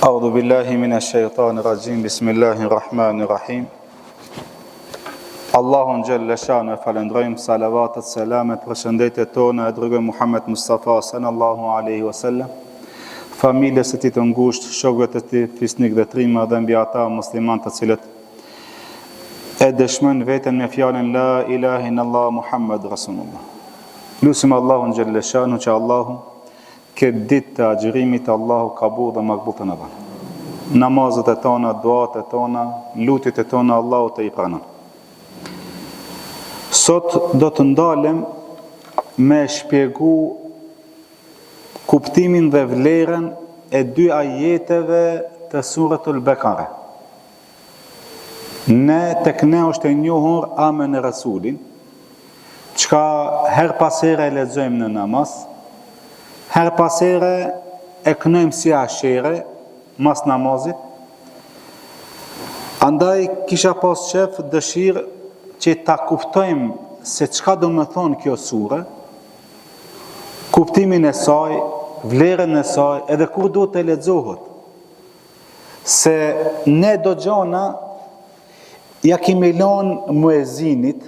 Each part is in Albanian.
أعوذ بالله من الشيطان الرجيم بسم الله الرحمن الرحيم Allahun xhelle shanuhu e falënderojmë salavatet, selamet, përshëndetjet tona e dërgojmë Muhammed Mustafa sallallahu alaihi wasallam, familjes së tij të ngushtë, shokëve të tij fisnik dhe trima dhe mbi ata musliman të cilët e dëshmojnë veten me fjalën la ilaha illallah Muhammed rasulullah. Lusim Allahun xhelle shanuhu që Allahu Këtë ditë të agjërimit Allahu kabul dhe makbul të na bën. Namazet e tona, duat e tona, lutjet e tona Allahu të i pranon. Sot do të ndalem me shpjegu kuptimin dhe vlerën e dy ajeteve të suretul Bekare. Ne tek ne është e njohur Amene Resulin, çka herë pas here e lexojmë në namaz, herë pas here e kënojmë si ashere mas namazit. Andaj kisha pas qef dëshirë që ta kuptojmë se çka do me thonë kjo sure, kuptimin e saj, vlerën e saj, edhe kur duhet të lexohet. Se ne do gjona ja kemi lonë muezinit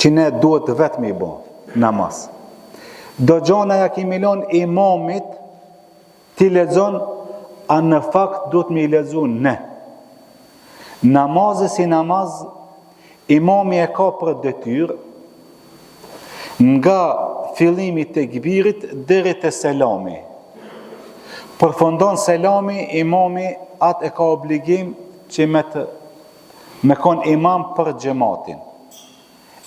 që ne duhet vetë me i bo namaz. Do gjona ja kemi lonë imamit t'i lexon, a në fakt duhet me i lexu ne. Namazi si namaz, imami e ka për detyrë nga fillimi i tekbirit deri te selami. Përfundon selami, imami atë e ka obligim që me të me kon imam për xhematin.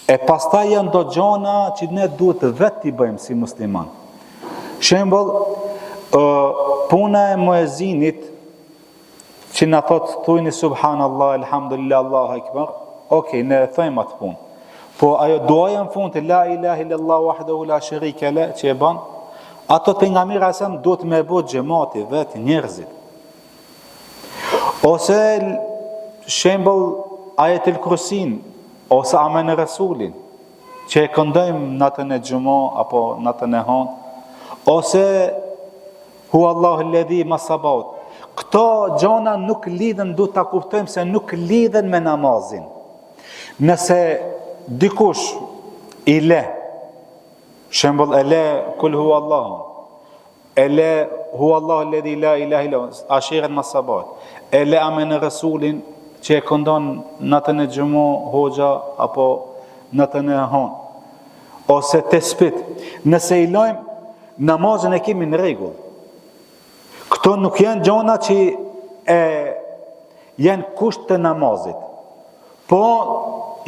E pastaj janë do gjona që ne duhet vetë t'i bëjmë si musliman. Shembull, puna e muezinit Që na thot thujni subhanallah elhamdulillah Allahu ekber. Okej, ne e thojmë atë punë. Po ajo duaja në fund la ilaha illallah wahdahu la sharika la që e bën, ato pejgamberi alejhi selam duhet me bo xhemati vet njerëzit. Ose shembull ajetul kursin ose amene resulin që e këndojmë natën e xhuma apo natën e hanë ose Hu Allahu alladhi mas sabahut. Këto gjona nuk lidhen, duhet ta kuptojmë se nuk lidhen me namazin. Nëse dikush i le, shembull e le kul hu Allahu, e le hu Allahu alladhi la ilaha illa hu, asheret mas sabahut, e le amene resulin që e këndon natën e xhuma hoxha apo natën e hanë ose tespit. Nëse i lojmë Namazin e kemi në rregull. Këto nuk janë gjona që e janë kusht të namazit. Po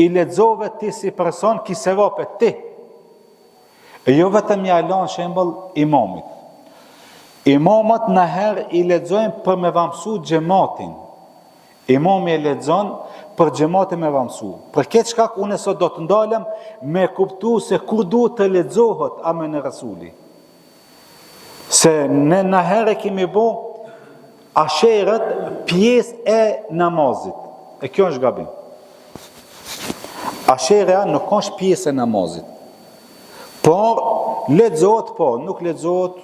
i lexove ti si person ki sevape ti. E jo vetëm ja lanë shembull imamit. Imamat naherë i lexojnë për me va msu xhematin. Imami e lexon për xhematin me va mësu. Për këtë shkak unë sot do të ndalem me kuptu se kur duhet të lexohet Amene Resuli. Se ne naherë kemi bo asheret pjesë e namazit. E kjo është gabim. Asherea nuk është pjesë e namazit. Por lexohet po, nuk lexohet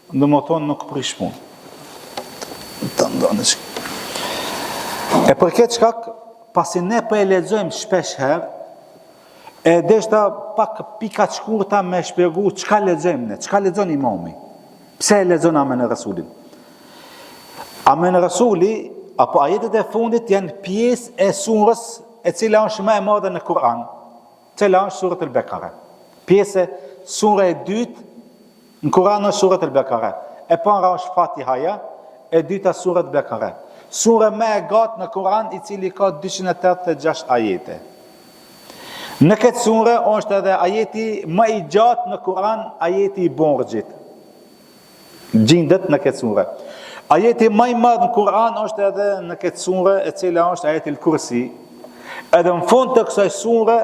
Domethonë nuk prish punë. Të ndonë që. E për këtë shkak, pasi ne po e lexojmë shpesh herë, e deshta pak pika të shkurta me shpjegu çka lexojmë ne, çka lexon imami. Pse e lexon Amene Resulin? Amene Resuli, apo ajetet e fundit janë pjesë e surës e cila është më e madhe në Kur'an. Cila është suret El Bekare. Pjesë sure e dytë në Kur'an është suret El Bekare. E para është Fatihaja, e dyta suret Bekare. Sure më e gatë në Kur'an i cili ka 286 ajete. Në këtë sure është edhe ajeti më i gjatë në Kur'an, ajeti i borxhit. Gjindet në këtë sure. Ajeti më i madh në Kur'an është edhe në këtë sure, e cila është ajeti el-Kursi. Edhe në fund të kësaj sure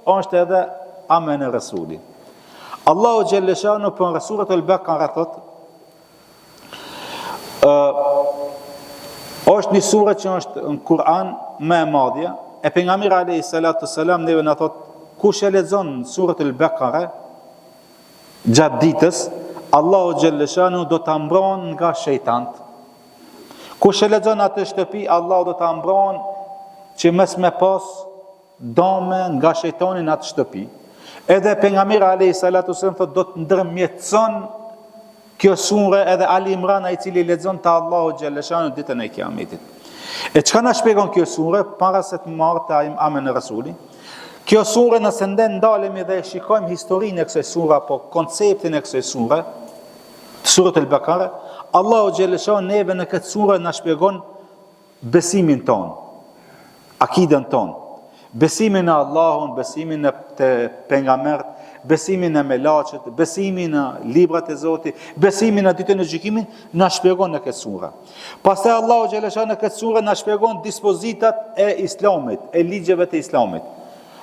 është edhe Amene Resuli. Allahu xhelle shanuhu për në suret El-Bekare thot ë është një sure që është në Kur'an më e madhja, e pejgamberi alayhi salatu selam neve na thot kush e lexon suret El-Bekare Gjatë ditës, Allahu xhelle shanuhu do ta mbron nga shejtant. Kush e lexon atë shtëpi, Allahu do ta mbron që mos me pas dame nga shejtani në atë shtëpi. Edhe pejgamberi alayhi salatu sallam thotë do të ndërmjetëson kjo sure edhe Ali Imran ai i cili lexon te Allahu xhelleshanu ditën e Kiametit. E çka na shpjegon kjo sure para se të marr te Amen Rasuli? Kjo sure nëse nde ndalemi dhe e shikojmë historinë e kësaj sure apo konceptin e kësaj sure, Suret El-Bekare, Allahu xhelleshanu neve në këtë sure na shpjegon besimin tonë, akiden tonë, besimin në Allahun, besimin në te pejgamberët, besimin në melaqet, besimin në librat e Zotit, besimin në ditën e gjykimit, na shpjegon në këtë sure. Pastaj Allahu xhelleshanu në këtë sure na shpjegon dispozitat e Islamit, e ligjeve të Islamit.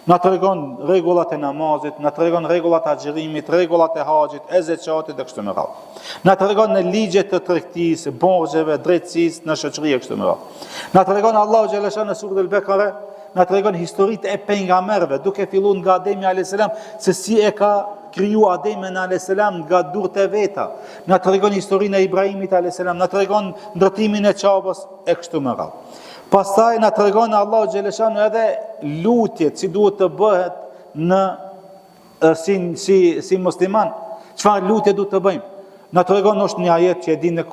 Na tregon rregullat e namazit, na tregon rregullat e agjërimit, rregullat e haxhit, e zeqatit e kështu me radhë. Na tregon në ligje të tregtisë, borxheve, drejtësisë në shoqëri e kështu me radhë. Na tregon Allahu xhelleshanu në suret El-Bekare, na tregon historitë e pejgamberëve, duke filluar nga Ademi alayhis salam, se si e ka kriju Ademin alayhis salam nga durt e veta. Na tregon historinë e Ibrahimit alayhis salam, na tregon ndërtimin e Qabës e kështu me radhë. Pastaj na tregon Allahu xheleshanu edhe lutjet si duhet të bëhet në si si si musliman. Çfarë lutje duhet të bëjmë? Na tregon është një ajet që e dinë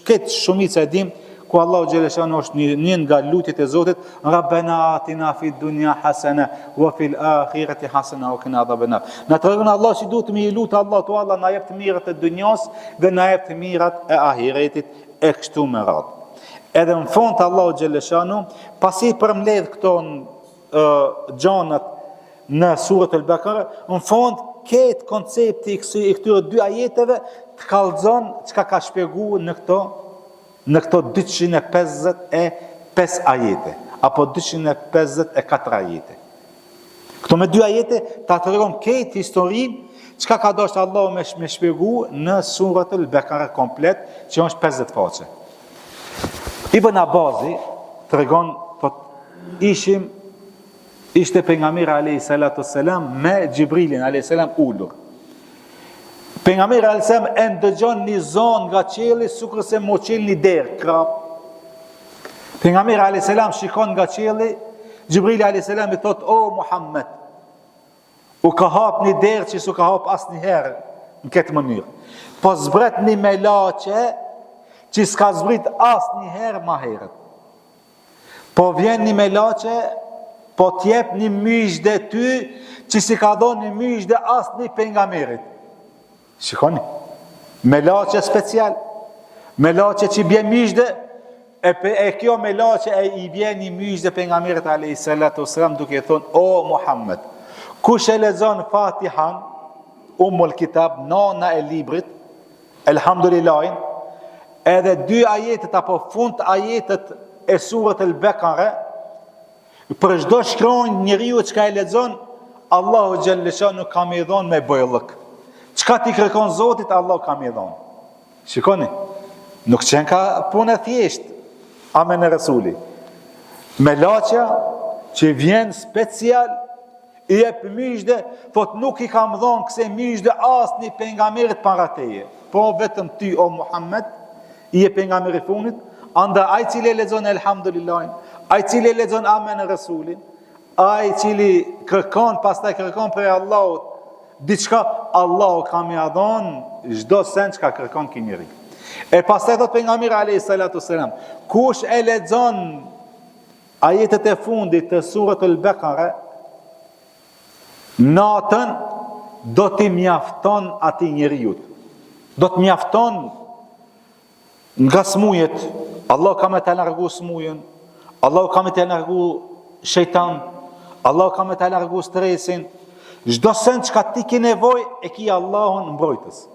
këtë shumica e dim ku Allahu xheleshanu është një, një nga lutjet e Zotit, Rabbena atina fi dunya hasana wa fil akhirati hasana wa qina adhaban nar. Na tregon Allahu si duhet me i lut Allahut, o Allah na jep të mirat e dunjas dhe na jep të mirat e ahiretit e kështu me radhë. Edhe në fund Allahu xheleshanu, pasi i përmbledh këto gjanat në suret El Bekare, në fund këtë koncepti i kësaj i këtyre dy ajeteve të kallxon çka ka shpjegu në këto në këto 255 ajete apo 254 ajete. Këto me dy ajete ta tregon këtë historinë çka ka dashur Allahu me, me shpjegu në surat El Bekare komplet, që është 50 faqe. Ibn Abazi tregon thot ishim ishte pejgamberi alayhi salatu selam me Xhibrilin alayhi salam ulur. Pejgamberi alayhi salam e ndëgjon një zon nga qielli sikurse m'u çel një derë krap. Pejgamberi alayhi salam shikon nga qielli, Xhibrili alayhi salam i thot o Muhammed, u ka hap një derë që s'u ka hap asnjëherë në këtë mënyrë. Po zbret një melaqe që s'ka zbrit asnjëherë ma herët. Po vjen një melaqe, po t'jep një myzhde ty që s'i ka dhonë një myzhde asnjë pejgamberit. Shikoni, melaqe special, melaqe që bje myzhde, e, pe, e kjo melaqe e i bje një myzhde pejgamberit alejhi salatu selam duke i thonë, o Muhammed, kush e lexon Fatihan, Ummul Kitab, nana e librit, Elhamdulillahin, edhe dy ajetet apo fund ajetet e suret El Bekare, Për çdo shkronjë njeriu çka e lexon, Allahu xhelleshanu ka me i dhon me bojllëk. Çka t'i kërkon Zotit, Allahu ka me i dhon. Shikoni, nuk qenka punë e thjeshtë. Amen e Resuli. Melaqja që vjen special i jep myzhde, thot nuk i kam dhon kësi myzhde asnjë pejgamberit para teje. Po vetëm ty o Muhammed, je pejgamberi i fundit, andaj ai cili e lexon elhamdulillahin, ai cili e lexon amen Resulin, ai cili kërkon pastaj kërkon prej Allahut diçka, Allahu ka me ia dhon çdo sen çka kërkon ky njeri. E pastaj thot pejgamberi alayhi salatu selam, kush e lexon Ajetet e fundit të Suret El Bekare, natën do t'i mjafton atij njeriut. Do të mjafton nga smujet, Allah ka me ta largu smujën, Allah ka me ta largu shejtan, Allah ka me ta largu stresin, çdo sen çka ti ki nevojë, e ki Allahun mbrojtës.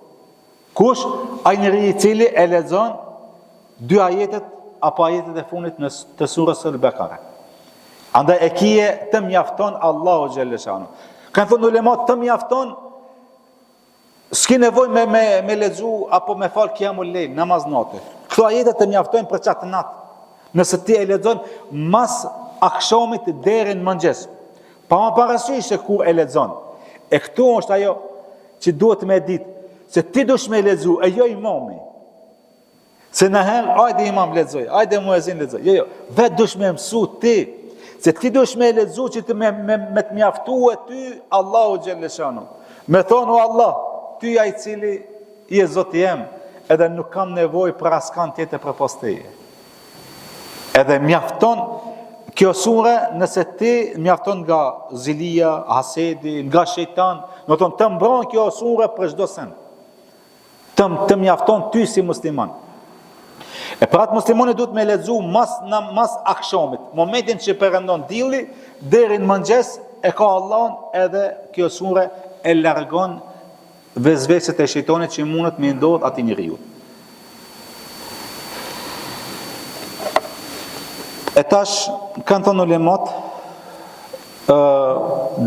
Kush? Ai njeri i cili e lexon dy ajetet apo ajetet e fundit në të surës El Bekare. Andaj e kije të mjafton Allahu xhelleshanu. Kanë thonë ulemat të mjafton s'ki nevojë me me me lexu apo me fal kiamul lejl, namaz nate. Këto ajete të mjaftojnë për qatë natë. Nëse ti e lexon mas akshamit deri në mëngjes. Pa marrë parasysh se kur e lexon. E këtu është ajo që duhet me ditë, se ti dush me lexu, e jo imami. Se naherë, ajde imam lexoj, ajde muezin lexoj. Jo, jo, vetë dush me mësu ti, se ti dush me lexu që të me, me, me të mjaftue ty Allahu xhelleshanuhu. Me thonë o Allah, ti je ai i cili je Zoti jem, edhe nuk kam nevojë për askan tjetër përpos teje. Edhe mjafton kjo sure nëse ti mjafton nga zilia, hasedi, nga shejtan, domethonë të mbron kjo sure për çdo send. Të, të mjafton ty si musliman. E për atë muslimani duhet me lexu mas, në, mas akshomit, momentin që perëndon dilli, deri në mëngjes e ka Allahun edhe kjo sure e largon vesveset e shejtanit që mundet me ndodh atij njeriu. E tash kanë thonë ulemat ë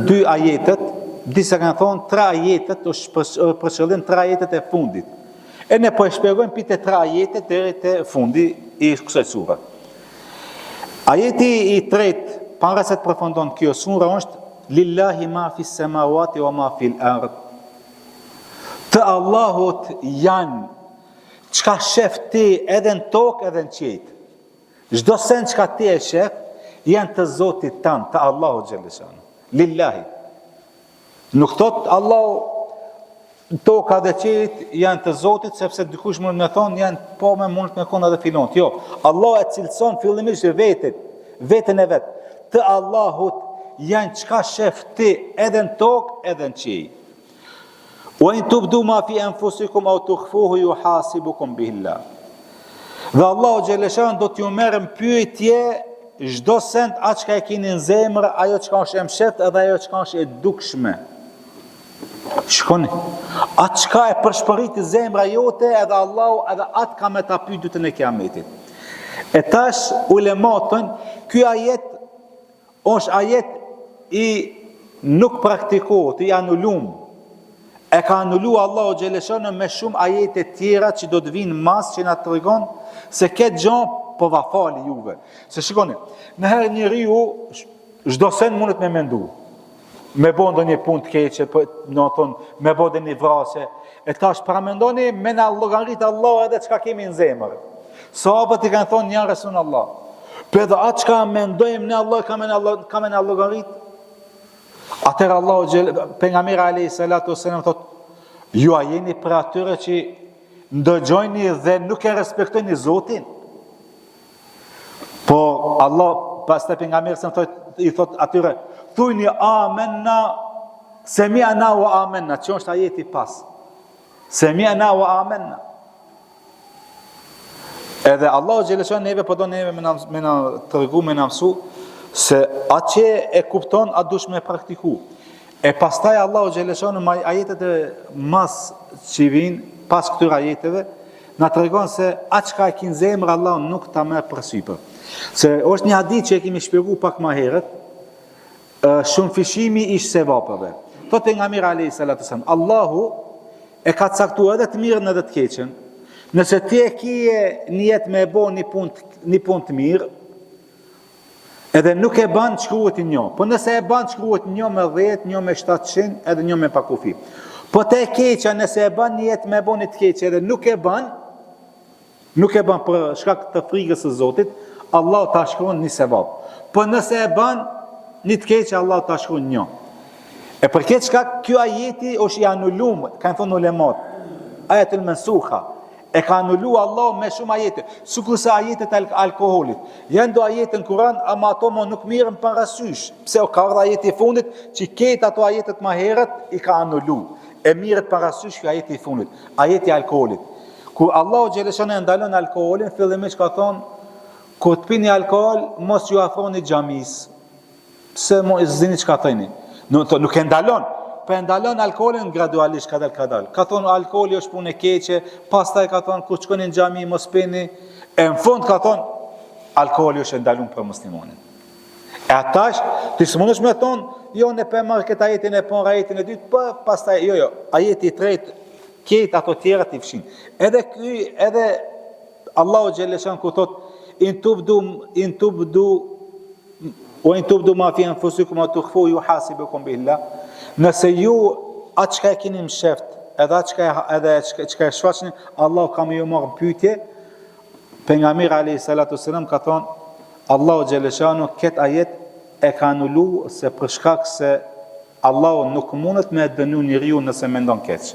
dy ajetet, disa kanë thonë tre ajetet është për, për qëllim tre ajetet e fundit. E ne po e shpjegojmë pi te tre ajetet deri te fundi i kësaj sure. Ajeti i tretë, para se të përfundon kjo sure është Lillahi ma fi samawati wa ma fil ard. Të Allahut janë çka shef ti edhe në tokë edhe në qiejt. Çdo send çka ti e shef janë të Zotit tand, të Allahut xhelleshanuhu. Lillahi. Nuk thot Allahu toka dhe qiejt janë të Zotit sepse dikush mund me thonë janë po me mund me konë edhe filonit. Jo, Allah e cilëson fillimisht vetit, veten e vet. Të Allahut janë çka shef ti edhe në tokë edhe në qiej. Wa in tubdu ma fi anfusikum aw tukhfuhu yuhasibukum bihillah. Dhe Allahu xheleshan do t'ju merr në pyetje çdo send atë çka e keni në zemër, ajo çka është e mshehtë edhe ajo çka është e dukshme. Shikoni, atë çka e përshpëriti zemra jote edhe Allahu edhe atë ka me ta pyet ditën e Kiametit. E tash ulemat thonë, ky ajet është ajet i nuk praktikohet, i anulum. E ka anulu Allahu xheleshanuhu me shumë ajete tjera që do të vinë mas që na tregon se këtë gjo po va fali juve. Se shikoni, naherë njeriu çdo sen mundet me mendu. Me bo ndonjë punë të keqe, po, domethonë, me bo ndonjë vrasje. E tash paramendoni me na llogarit Allah edhe çka kemi në zemër. Sahabët i kanë thonë ja Resulallah. Po edhe atë çka mendojmë ne Allah ka me na ka me na llogarit. Atëherë Allahu xhel pejgamberi alayhi salatu wasallam thot ju a jeni prej atyre që ndëgjojni dhe nuk e respektojni Zotin? Po Allah pastaj pejgamberi sa thot i thot atyre thujni amenna semi'na wa amenna që është ajeti pas semi'na wa amenna Edhe Allahu xheleshanuhu neve po do neve me na me na tregu me na mësu se atë që e kupton atë dush me praktiku. E pastaj Allahu xheleshanuhu me ajetet e mas që vijnë pas këtyre ajeteve na tregon se atë çka e ki n'zemër Allahu nuk ta merr përsipër. Se është një hadith që e kemi shpjegu pak më herët, shumëfishimi i sevapeve. Thotë pejgamberi alayhi salatu sallam, Allahu e ka caktu edhe të mirën edhe të keqen. Nëse ti e kije nijet me e bo një punë një punë të mirë, edhe nuk e ban shkruhet një. Po nëse e ban shkruhet një me 10, një me 700, edhe një me pakufi. Po te e keqja nëse e ban nijet me bo një të keqe edhe nuk e ban, Nuk e ban për shkak të frikës së Zotit, Allahu ta shkruan një sevap. Po nëse e ban një të keqe, Allahu ta shkruan një. E për këtë shkak ky ajeti është i anulum, kanë thonë ulemat. Ajetul mensuha. E ka anulu Allahu me shumë ajete, sikurse ajetet e alkoholit. Janë do ajete në Kur'an, ama ato më nuk mirren parasysh. Pse o ka ardhur ajeti i fundit që krejt ato ajetet më herët i ka anulu. E mirret parasysh ky ajeti i fundit, ajeti i alkoholit. Kur Allahu xheleshanuhu e ndalon alkoolin, fillimisht ka thonë kur të pini alkool, mos ju afroni xhamisë. Pse mo s'dini çka thoni? Nuk to nuk e ndalon. Po e ndalon alkoolin gradualisht kadal kadal. Ka thonë alkooli është punë e keqe, pastaj ka thonë kur shkoni në xhami mos pini. E në fund ka thonë alkooli është e ndalun për muslimanin. E tash, ti s'mundesh me thonë, jo ne pe marr këtë ajetin e parë, ajetin e dytë, po pastaj jo jo, ajeti i tretë Krejt ato tjerat i fshin. Edhe ky, edhe Allahu xheleshanuhu ku thot in tubdu in tubdu wa in tubdu ma fi anfusikum aw tukhfu yuhasibukum billah. Nëse ju atë çka e keni msheft, edhe atë çka edhe çka e shfaqni, Allahu ka me ju marrë në pyetje. Pejgamberi alayhi salatu selam ka thonë Allahu xheleshanu këtë ajet e ka anulu se për shkak se Allahu nuk mundet me e dënu njeriun nëse mendon keq.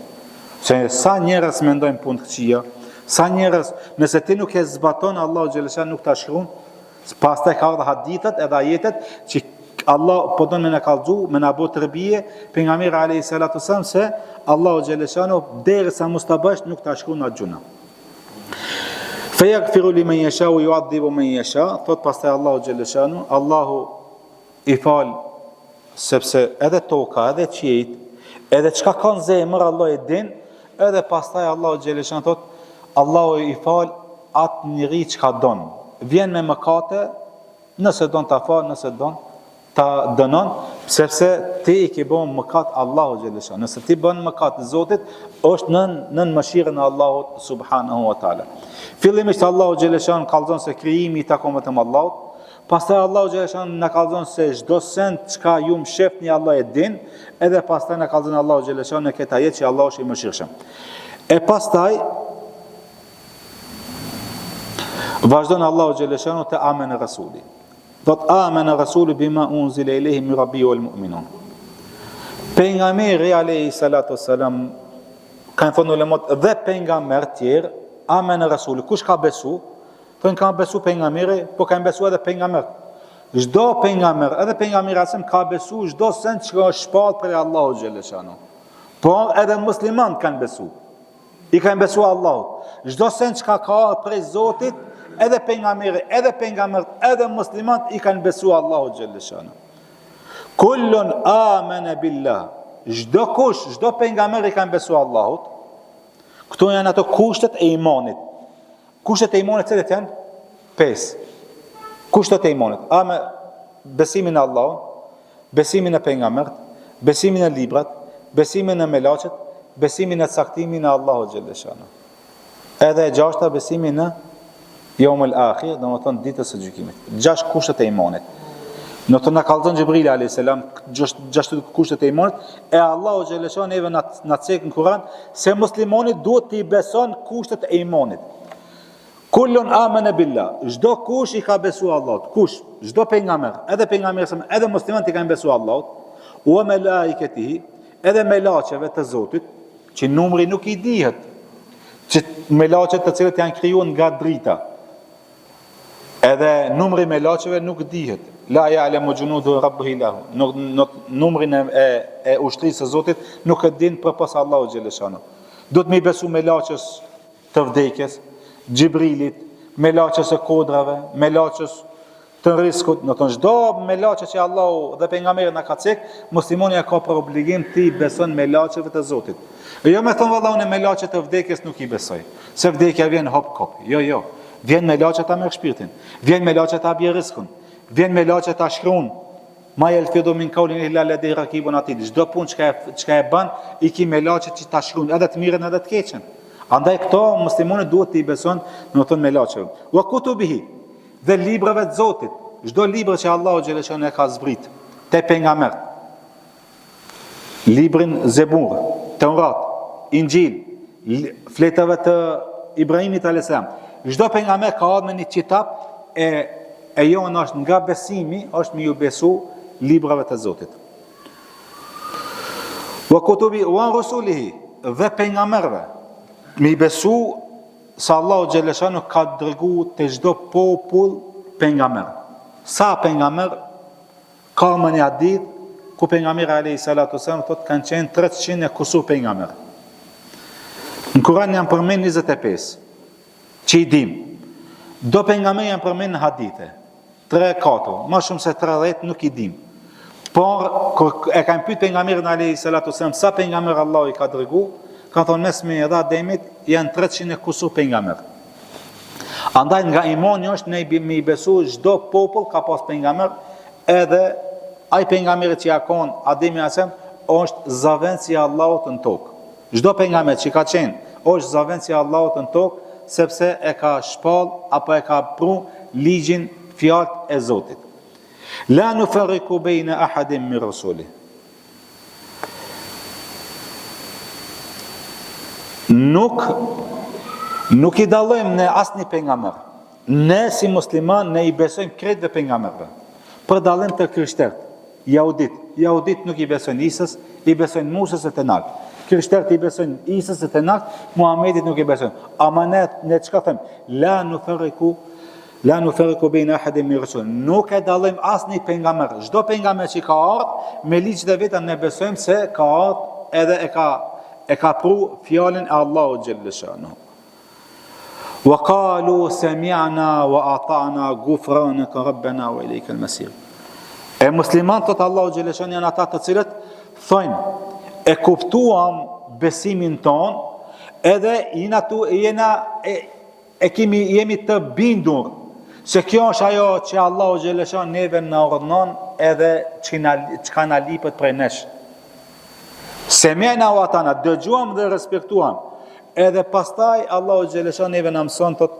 Se sa njerëz mendojnë punë të këqija, sa njerëz nëse ti nuk e zbaton Allahu xheleshanu nuk ta shkruan, pastaj ka ardhur hadithet edhe ajetet që Allah po don me na kallxu, me na bo terbije, pejgamberi alayhi salatu selam se Allahu xheleshanu derisa mos ta bësh nuk ta shkruan atë gjynah. Fe jagfiru li men jesha ue juadhibu men jesha, thot pastaj Allahu xheleshanu, Allahu i fal sepse edhe toka, edhe qiejt, edhe çka ka në zemër Allahu e din, edhe pastaj Allahu xheleshanu thot Allahu i fal atë njeri çka don. Vjen me mëkate, nëse don ta fal, nëse don ta dënon, sepse ti i ke bën mëkat Allahu xheleshanu. Nëse ti bën mëkat Zotit, është nën nën mëshirën e Allahut subhanahu wa taala. Fillimisht Allahu xheleshanu kallzon se krijimi i takon vetëm Allahut, pastaj Allahu xheleshanu na kallzon se çdo send çka ju mshefni Allah e din, edhe pastaj na kallzon Allahu xheleshanu në këtë ajet që Allahu është i mëshirshëm. E pastaj vazhdon Allahu xheleshanu te amene rasuli. Thot amene rasulu bima unzile ilejhi min rabbihi wal mu'minun. Pejgamberi alayhi salatu wassalam kanë thonë ulemat dhe pejgamber tjerë amene rasulu kush ka besu thonë ka besu pejgamberi po kanë besu edhe pejgamberët çdo pejgamber edhe pejgamberi asem ka besu çdo send që është shpall prej Allahu xheleshanu po edhe muslimanët kanë besu I kanë besu Allahut. Çdo send çka ka ardhur prej Zotit, edhe pejgamberi, edhe pejgamberët, edhe muslimanët i kanë besu Allahut xheleshanu. Kullun amene billah. Çdo kush, çdo pejgamber i kanë besu Allahut. Këto janë ato kushtet e imanit. Kushtet e imanit cilat janë? Pesë. Kushtet e imanit. A me besimin në Allahun, besimin në pejgamberët, besimin në librat, besimin në melaqet, besimin në caktimin e Allahut xheleshanu. Edhe e gjashta besimi në Jomul Akhir, domethënë ditës së gjykimit. Gjashtë kushtet e imanit. Në të na kallzon Xhibrili alayhis salam gjashtë kushtet e imanit, e Allahu xheleshanu neve na na cek në Kur'an se muslimani duhet t'i beson kushtet e imanit. Kullun amene billah, çdo kush i ka besu Allahut, kush, çdo pejgamber, edhe pejgamberi sa edhe muslimanët i kanë besu Allahut, ue melaiketihi, edhe melaqeve të Zotit, që numri nuk i dihet, që melaqet të cilët janë krijuar nga drita. Edhe numri i melaqeve nuk dihet. La ya'lamu junuda rabbihi illa hu. Nuk, nuk numrin e, e, e ushtrisë së Zotit nuk e din përpos Allahu xheleshanu. Duhet me i besu melaqes të vdekjes, Xhibrilit, melaqes së kodrave, melaqes të riskut, domethënë çdo melaqe që Allahu dhe pejgamberi na ka cek, muslimani e ka për obligim t'i beson melaqeve të Zotit. E jo me thonë valla unë melaqe të vdekjes nuk i besoj, se vdekja vjen hop kop. Jo, jo. Vjen melaqe ta merr shpirtin, vjen melaqe ta bjerr riskun, vjen melaqe ta shkruan Ma jelfidhu min kaulin illa ledejhi rakibun atid. Çdo punë çka e, çka e bën, i ki melaqet që ta shkruan edhe të mirën edhe të keqen. Andaj këto muslimani duhet t'i beson, domethënë melaqeve. Wa kutubihi dhe librave të Zotit. Çdo libër që Allahu xheleshanu e ka zbrit te pejgamberët. Librin Zebur, Teurat, Inxhil, fletave të Ibrahimit alayhis salam. Çdo pejgamber ka ardhur me një kitab e e jona është nga besimi, është me ju besu librave të Zotit. Wa kutubi wa rusulihi dhe pejgamberëve me i besu se Allahu xheleshanu ka dërgu te çdo popull pejgamber. Sa pejgamber Ka më një hadith ku pejgamberi alayhi salatu wasallam thotë kanë qenë 300 e kusur pejgamber. Në Kur'an janë përmend 25 që i dim. Do pejgamber janë përmend në hadithe. 3 4, më shumë se 30 nuk i dim. Por kur e kanë pyet pejgamberin alayhi salatu wasallam sa pejgamber Allahu i ka dërgu, ka thonë mes meje dhe Ademit janë 300 e kusur pejgamber. Andaj nga imani është ne me i besu çdo popull ka pas pejgamber, edhe ai pejgamberi që ja kon Ademi alayhis salam është zavendës i Allahut në tokë. Çdo pejgamber që ka qenë është zavendës i Allahut në tokë sepse e ka shpall apo e ka pru ligjin fjalët e Zotit. La nufarriku bejne ahadin min rusuli. Nuk nuk i dallojmë ne asnjë pejgamber. Ne si musliman ne i besojmë krejtve pejgamberëve. Për dallim të krishterët, jahudit, jahudit nuk i besojnë Isës, i besojnë Musës e të nalt. Krishterët i besojnë Isës e të nalt, Muhamedit nuk i besojnë. Ama ne ne çka them? La nuferriku La nuferriku bejne ahadin min rusuli. Nuk e dallojmë asnjë pejgamber. Çdo pejgamber që ka ardhur me ligjet e veta ne besojmë se ka ardhur edhe e ka e ka pru fjalën e Allahut xhelle shanuhu. Wa qalu sami'na wa ata'na ghufranaka rabbana wa ilayka al-masir. E muslimanët thot Allahu xhelle shanuhu janë ata të cilët thonë e kuptuam besimin ton edhe jena tu jena e, e kemi jemi të bindur se kjo është ajo që Allahu xhelle shanuhu neve na urdhnon edhe që na çka na lipet prej nesh. Semi'na wa ata'na, dëgjuam dhe respektuam. Edhe pastaj Allahu xhelle shanuhu neve na mëson thot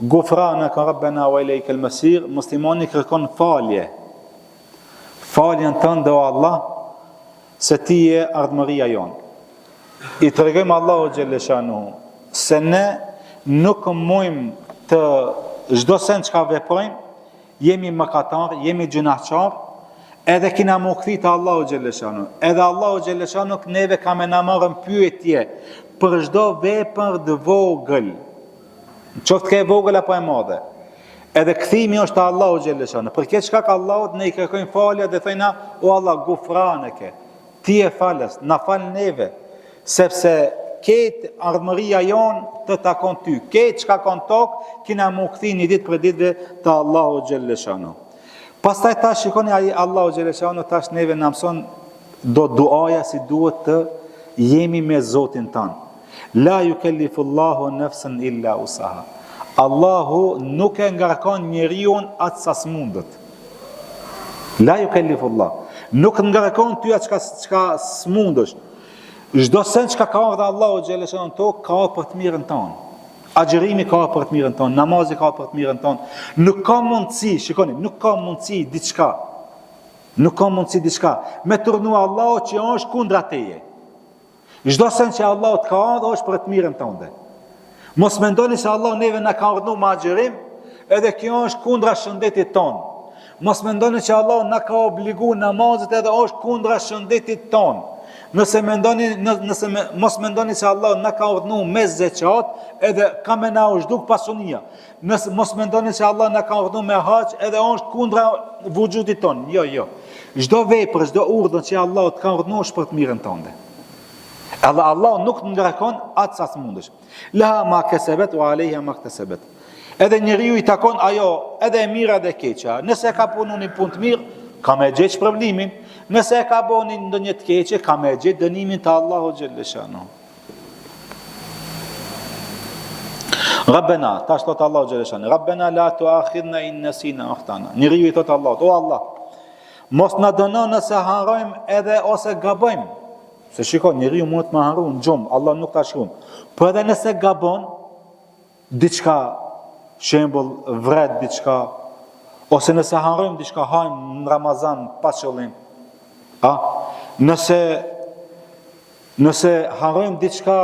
Gufranaka Rabbena wa ilejkel mesir, muslimani kërkon falje. Faljen tënde o Allah, se ti je ardhmëria jonë. I tregojmë Allahu xhelle shanuhu se ne nuk mujmë të çdo sen çka veprojmë, Jemi mëkatar, jemi gjynahqar, edhe kina m'u kthy te Allahu xhelle shanuhu. Edhe Allahu xhelle shanuhu neve ka me na marrë në pyetje për çdo vepër të vogël. Qoftë ke e vogël apo e madhe. Edhe kthimi është te Allahu xhelle shanuhu. Për këtë shkak Allahut ne i kërkojmë falje dhe thojna o Allah gufraneke. Ti je falës, na fal neve, sepse krejt ardhmëria jonë të takon ty. Krejt çka ka në tokë, kina m'u kthy një ditë prej ditëve te Allahu xhelle shanuhu. Pastaj tash shikoni ai Allahu xhelle shanuhu tash neve na mëson do duaja si duhet të jemi me Zotin tanë. La yukellifu Allahu nefsen illa usaha. Allahu nuk e ngarkon njeriun atë sa s'mundet. La yukellifu Allah. Nuk ngarkon ty atë çka çka s'mundesh. Çdo sen çka ka ardhur Allahu xhelle shanuhu në tokë ka ardhur për të mirën tonë. Agjërimi ka ardhur për të mirën tonë, namazi ka ardhur për të mirën tonë. Nuk ka mundësi, shikoni, nuk ka mundësi diçka. Nuk ka mundësi diçka me t'urdhnu Allahu që është kundra teje. Çdo sen që Allahu të ka ardhur është për të mirën tënde. Mos mendoni se Allahu neve na ka urdhnu me agjërim, edhe kjo është kundra shëndetit tonë. Mos mendoni që Allahu na ka obligu namazet edhe është kundra shëndetit tonë. Nëse mendoni në, nëse me, mos mendoni se Allahu na ka urdhnu me zeqat, edhe ka me na u zhduk pasunia. Nëse mos mendoni se Allah na ka urdhnu me haxh edhe është kundra vuxhudit tonë. Jo, jo. Çdo vepër, çdo urdhër që Allah të ka urdhnu është për të mirën tënde. Edhe Allah nuk të ngarkon atë sa s'mundesh. Leha ma kesebet wa alejha maktesebet. Edhe njeriu i takon ajo, edhe e mira dhe e keqja. Nëse e ka punu një punë të mirë, ka me gjetë shpërblimin. Nëse e ka bo një ndonjë të keqe, ka me gjetë dënimin te Allahu xhelle shanuhu. Rabbena, tash thot Allahu xhelle shanuhu. Rabbena la tuakhidhna in nesina au akhtana. Njeriu i thot Allahut, o Allah, mos na dëno nëse harrojmë edhe ose gabojmë. Se shiko, njeriu mundet me harru në gjumë, Allah nuk ta shkruan. Po edhe nëse gabon diçka, shembull vret diçka, ose nëse harrojmë diçka hajmë në Ramazan pa qëllim. A nëse Nëse harrojmë diçka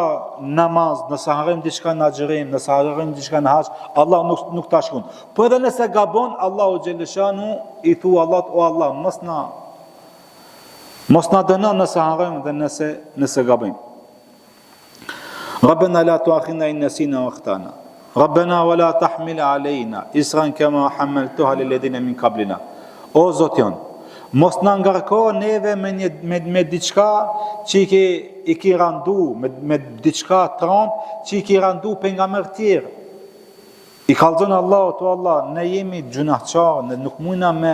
në namaz, nëse harrojmë diçka në agjërim, nëse harrojmë diçka në haxh, Allah nuk nuk ta shkruan. Po edhe nëse gabon, Allahu xhelle shanuhu i thu Allahut o Allah, mos na mos na dëno nëse harrojmë dhe nëse nëse gabojmë. Rabbena la tuakhidhna in nesina au akhtana. Rabbena wa la tahmil alejna isran kema hamaltuhu alel ledhine min kablina. O Zot jonë, mos na ngarko neve me një me, me diçka që i ke i ke randu, me, me diçka t'randë që i ke randu pejgamberët tjerë. I kallzon Allahut, o Allah, ne jemi gjynahqarë, ne nuk mujna me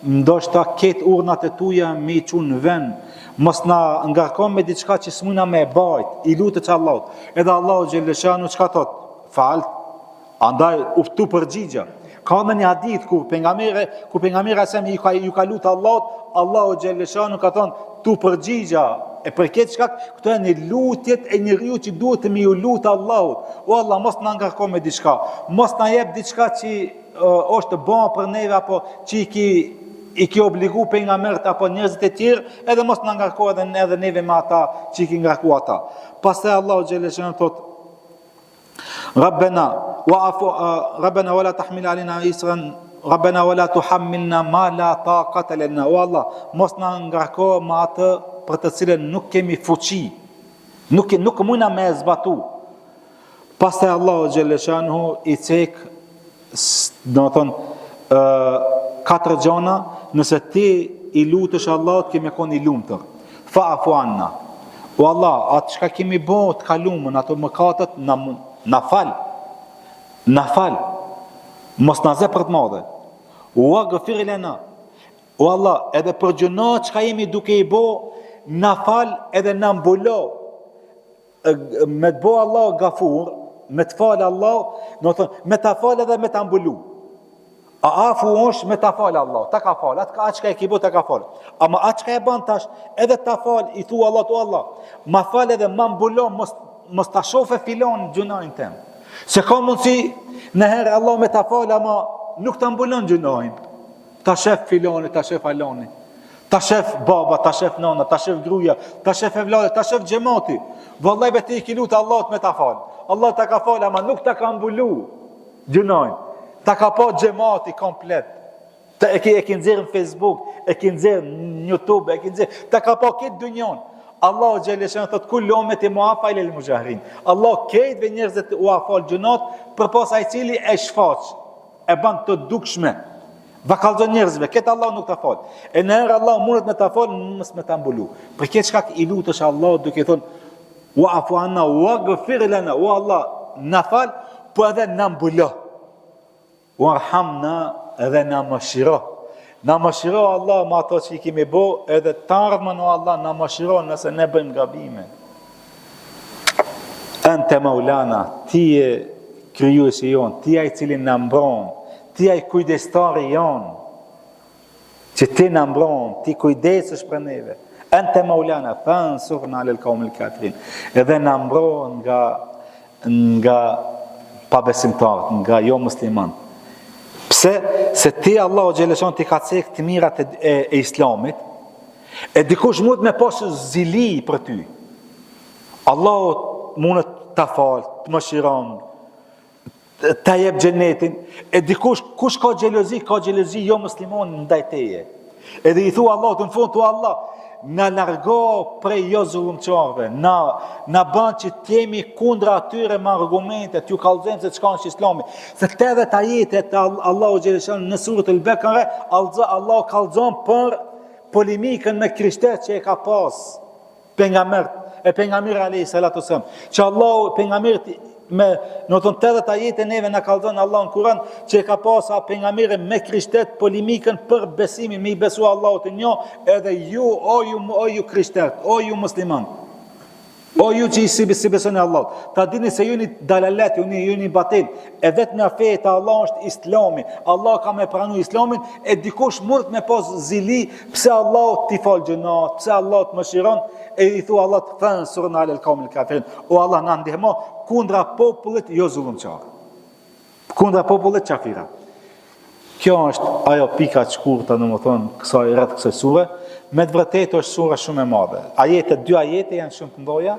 ndoshta krejt urdhnat e tuja me i çu në vend. Mos na ngarko me diçka që s'mujna me e bajt, i lutet Allahut. Edhe Allahu xhelle shanuhu çka thot? Fal. Andaj u t'u përgjigja. Ka në një hadith ku pejgamberi, ku pejgamberi alejhi selam i ka ju ka lut Allahut, Allahu xhelle shanuhu ka thon t'u përgjigja. E për këtë shkak, këto janë lutjet e njeriut që duhet me ju lut Allahut. O Allah, mos na ngarko me diçka. Mos na jep diçka që është ba për neve apo që i ki i ki obligu pejgamberët apo njerëzit e tjerë, edhe mos na ngarko edhe edhe neve me ata që i ki ngarku ata. Pastaj Allahu xhelle shanuhu thot Rabbena. Wa'fu Rabbana wala tahmil alina isran Rabbana wala tuhammilna ma la taqata lana. O Allah, mos na ngarko me atë për të cilën nuk kemi fuqi. Nuk nuk mujna me e zbatu. Pastaj Allahu xhelleshanuhu i cek domethonë ë katër gjona, nëse ti i lutesh Allahut ke me kon i lumtur. Fa'fu anna. O Allah, atë çka kemi bo të kalumën, ato mëkatet na na fal. Na fal. Mos na zë për të madhe. Waghfir lana. O Allah, edhe për gjynahet çka jemi duke i bo, na fal edhe na mbulo me të bo Allahu gafur, me të falë Allahu, domethonë, me ta falë edhe me ta mbulu. A afu është me ta falë Allahu, ta ka falë, atë ka atë çka e ki bo, ta ka falë. Ama atë çka e ban tash, edhe ta falë, i thu Allahut, o Allah, ma fal edhe ma mbulo, mos, mos ta shofe filani gjynahin tem. Se ka mundësi, nëherë Allahu me ta falë, ama nuk ta mbulon gjynahin. Ta shef filani, ta shef alani. Ta shef baba, ta shef nana, ta shef gruja, ta shef evladet, ta shef xhemati. Vallai be ti i ki lut Allahut me ta fal. Allah ta ka fal, ama nuk ta ka mbulu gjynahin. Ta ka pa xhemati komplet. Ta e ki e ki nxjerr në Facebook, e ki nxjerr në YouTube, e ki nxjerr. Ta ka pa këtë dynjon. Allahu xheleshanuhu thot kullu ummeti muafa illa al-mujahirin. Allah krejtve njerëzit ua fal gjynahet përpos ai i cili e shfaq. e ban të dukshme. Ua kallzon njerëzve, këtë Allah nuk ta fal. E nëherë Allah mundet me ta fal, mos me ta mbulu. Për këtë shkak i lutesh Allahut duke thonë, wa'fu anna waghfir lana, o Allah, na fal, po edhe na mbulo. Warhamna edhe na mëshiro. Na mëshiro Allah me ato që i kemi bo, edhe të ardhmen o Allah na mëshiro nëse ne bëjmë gabime. Ente Maulana, ti je krijuesi jonë, ti je ai i cili na mbron, ti je ai kujdestari jonë, që ti na mbron, ti kujdesesh për neve. Ente Maulana, fansurna alel kaumil kafirin. Edhe na mbron nga nga pabesimtarët, nga jo muslimanët. Pse? Se ti Allahu xheleshanuhu t'i ka cek të mirat e, e, e islamit, E dikush mundet me pas zili për ty. Allahu mundet ta fal, të mëshiron, ta jep xhenetin. E dikush, kush ka xhelozi, ka xhelozi jo muslimon ndaj teje. Edhe i thua Allahut në fund, thua Allah, na largo prej jo zullumqarëve, na, na ban që t'jemi kundra atyre me argumente, t'ju kallzojmë se çka është islami. Se 80 ajete të Allahu xheleshanuhu në suret El Bekare, Allahu kallzon për polemikën me krishterët që e ka pas pejgamberët e pejgamberi alayhi salatu selam që Allahu pejgamberit me domethonë 80 ajete neve na kallzon Allahu në Kur'an që e ka pas a pejgamberi me krishterët polemikën për besimin me i besu Allahut të një edhe ju o ju o ju krishterët o ju musliman O ju që s'i, s'i besoni Allahut, ta dini se ju jeni dalalet, ju jeni, ju jeni batil, e vetmja fe te Allahu është islami, Allah ka me pranu islamin, e dikush mundet me pas zili, pse Allahu t'i fal gjynahet, pse Allahu të mëshiron, e i thu Allahut fansurna alel kaumil kafirin, o Allah na ndihmo kundra popullit jo zullumqar. Kundra popullit qafira. Kjo është ajo pika e shkurta, domethonë, kësaj rreth kësaj sure. Me të vërtetë është sure shumë e madhe. Ajete, dy ajete janë shumë të mdhoja,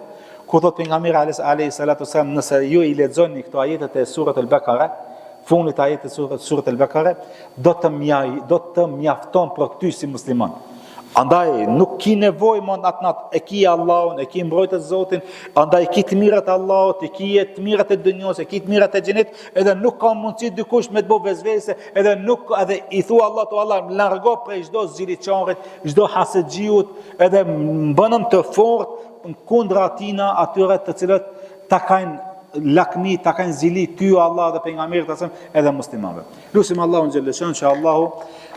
ku thot pejgamberi alayhi salatu selam, nëse ju i lexoni këto ajetet e suret El-Bekare, fundit ajetet e suret, suret El-Bekare, do të mjaj, do të mjafton për ty si musliman. Andaj nuk ki nevojë më atë natë, e ki Allahun, e ki mbrojtës Zotin, andaj ki të mirat e Allahut, e ki të mirat e dynjos, e ki të mirat e xhenetit, edhe nuk ka mundësi dikush me të bo vesvese, edhe nuk edhe i thua Allahut, o Allah, më largo prej çdo ziliqarit, çdo hasedxhiut, edhe më bënëm të fortë kundra atina atyre të cilët ta kanë lakmi, ta kanë zili ty o Allah dhe pejgamberit alejhi selam edhe muslimanëve. Lusim Allahun xhelle që Allahu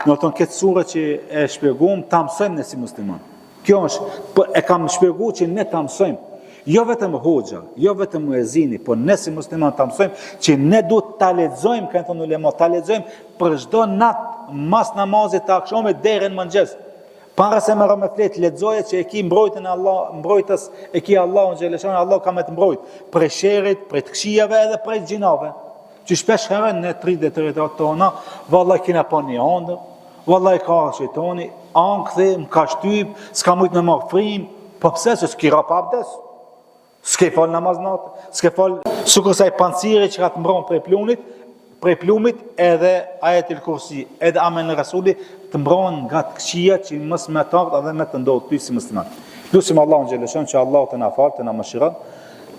domethonë këtë sure që e shpjegum ta mësojmë ne si musliman. Kjo është, po e kam shpjegu që ne ta mësojmë. Jo vetëm hoxha, jo vetëm muezini, po ne si musliman ta mësojmë që ne duhet ta lexojmë, kanë thonë ulema, ta lexojmë për çdo natë mas namazit të akshamit deri në mëngjes. Para se me ra me flet, lexoje që e ki mbrojtjen e Allah, mbrojtës e ki Allahun xhelle Allah ka me të mbrojt prej sherrit, prej të këqijave edhe prej gjynaheve. Që shpesh herë ne të rinjtë dhe të rejat tona, vallai kina pa një andër, vallai ka ardhë shejtani, ankthi, më ka shtyp, s'kam mujtë me marrë frymë, po pse se s'ki ra pa abdes, s'ke fal namaz natë, s'ke fal... Sikurse ai panciri që ka të mbron prej plunit, prej plumit edhe ajetil kursi, edhe amen rasuli të mbron nga të këqija që mos me t'ardh edhe me të ndodhë ty si musliman. Lusim Allahun xhele që Allahu të na falë, të na mëshiron,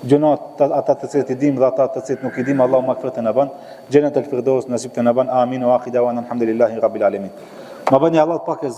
gjynahet ata të cilët i dim dhe ata të cilët nuk i dim, Allahu magfiret të na bën, xhenet el firdaus nasip të na bën, amin wa akhiru dawana alhamdulillahi rabbil alamin. Ma bëni hallall pak e.